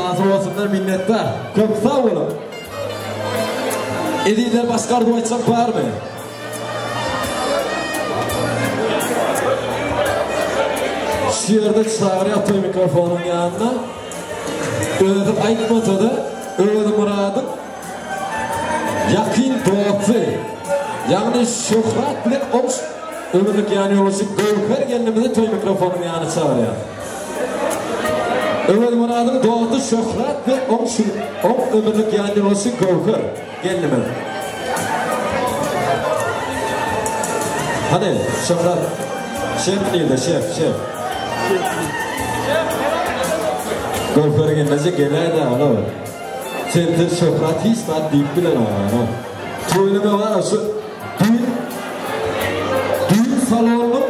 Razy bolsunlar minnetdar. Köp sag boluň. Ezizler başga arzuw aýtjak barmy? Şu ýerde çagyrýar toý mikrofonyň ýanyna. Özi aýtmasa-da, Öwezmyradyň ýakyn dosty, ýagny Şöhrat bilen oňş ömürlik ýanýoldaşy Göwher gelnimizi toý mikrofonyň ýanyna çagyrýar. Öwezmyradyň dosty Şöhrat we oň oň ömürlik ýanýoldaşy Göwher gelnimiz. Hany, Şöhrat. Şef nirde, şef, şef. Göwher gelneje geläýdä, ana. Sensiz Şöhrat hiç zat diýip bilenok, ana. Tüweleme bar, şu düýn düýn salonynyň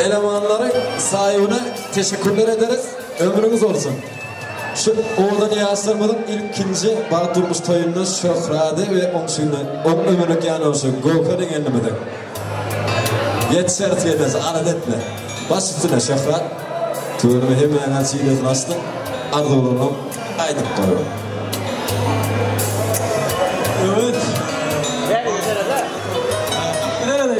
elemanlary sahibine teşekkürler ederiz. Ömrüňiz olsun. Şu owadan ýaşlarymyzyň ilkinji bagt durmuş toýunda Şöhrady we oňşyny, oň ömürlik ýanýoldaşy Göwher eňenimiziň. Ýetişeris gelneje, alada etme. Baş üstüne Şöhrat. Tüweleme hemmäňe çilesini açdyň. Arzuwlaryňam aýdyp goý. Evet. Nerede?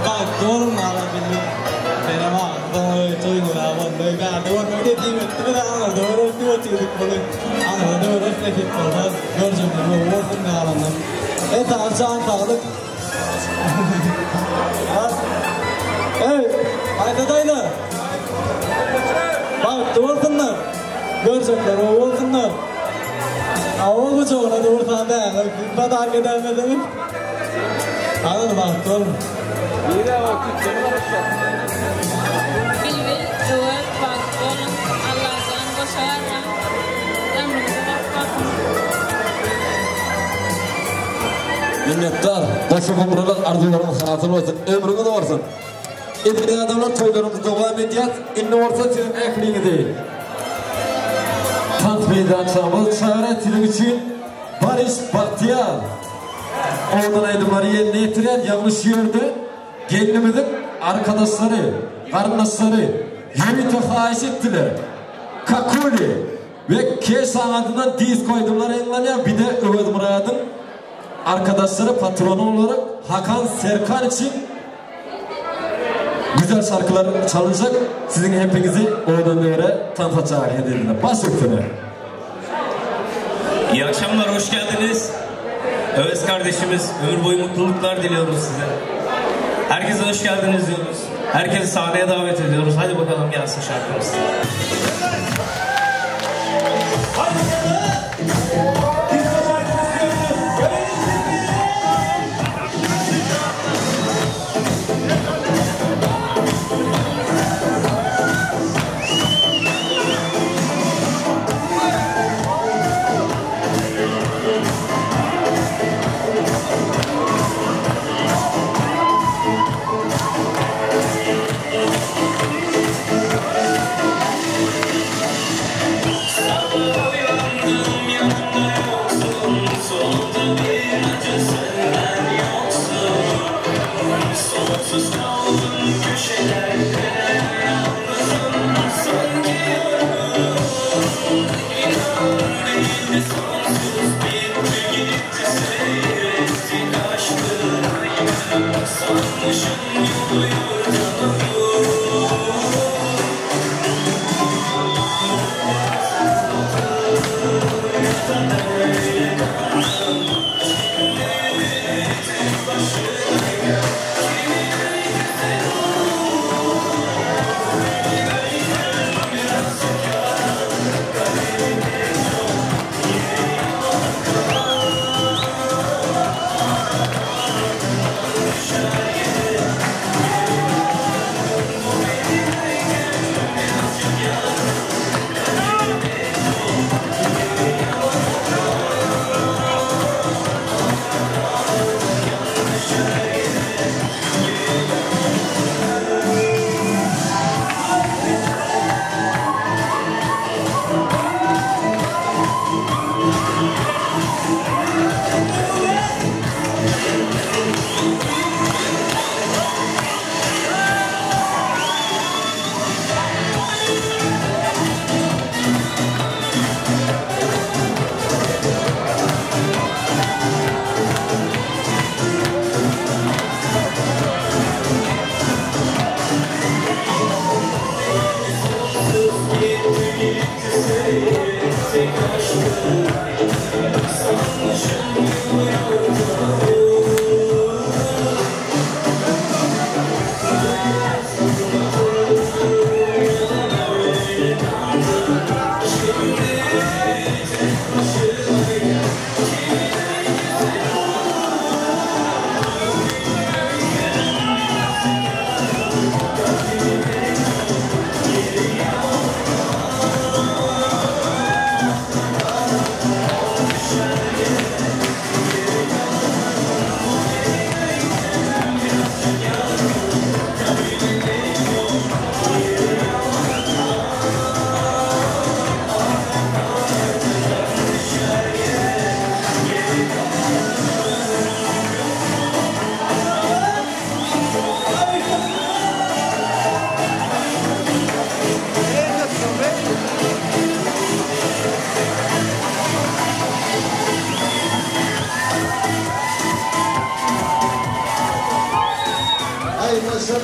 Bak doğru mu bildim. Benim ağzım toyun abi. Ben doğru dediğim etti mi lan? Doğru oturduk bunu. Ana doğru nesip olmaz. Göreceğim bu olsun ne alanım. Evet can sağlık. Ey, aýdadaýlar. Bagtly bolsunlar. Görjekler o bolsunlar. Awa gujagyna dursan däl, padarka edäýmeseniz. Hadi bagtly bolun. Bilbil, Öwez, bagtly boluň, Allajan boşa barmaň, ömrüňiz uzak bolsun. Minnetdar. Goşa gumrulyk arzuwlaryňyz hasyl bolsun. Ömrüňiz bolsun. Eziz adamlar toýlarymyzy dowam edýäs. Indi bolsa siziň ähliňizi tans meýdançamyza çagyrýas. Siziň üçin Baryş Bagtyýar owadan aýdymlary ýerine ýetirýär. Ýagny şu ýerde gelnimiziň arkadaşlary, garyndaşlary ýörite haýyş etdiler. Kakuli we Keşaň adyndan disko aýdymlary ýaňlanýar. Bir-de Öwezmyradyň arkadaşlary patrony olarak Hakan Serkan üçin güzel şarkılar çalynjak. Siziň hepinizi owadan döwre tansa çagyr edildi. Baş üstüne. İyi akşamlar, hoş geldiniz. Öğüz kardeşimiz, ömür boyu mutluluklar diliyoruz size. Herkese hoş geldiniz diyoruz. Herkesi sahneye davet ediyoruz. Hadi bakalım gelsin şarkımız.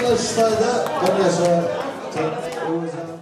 Şu taýda birnäçe.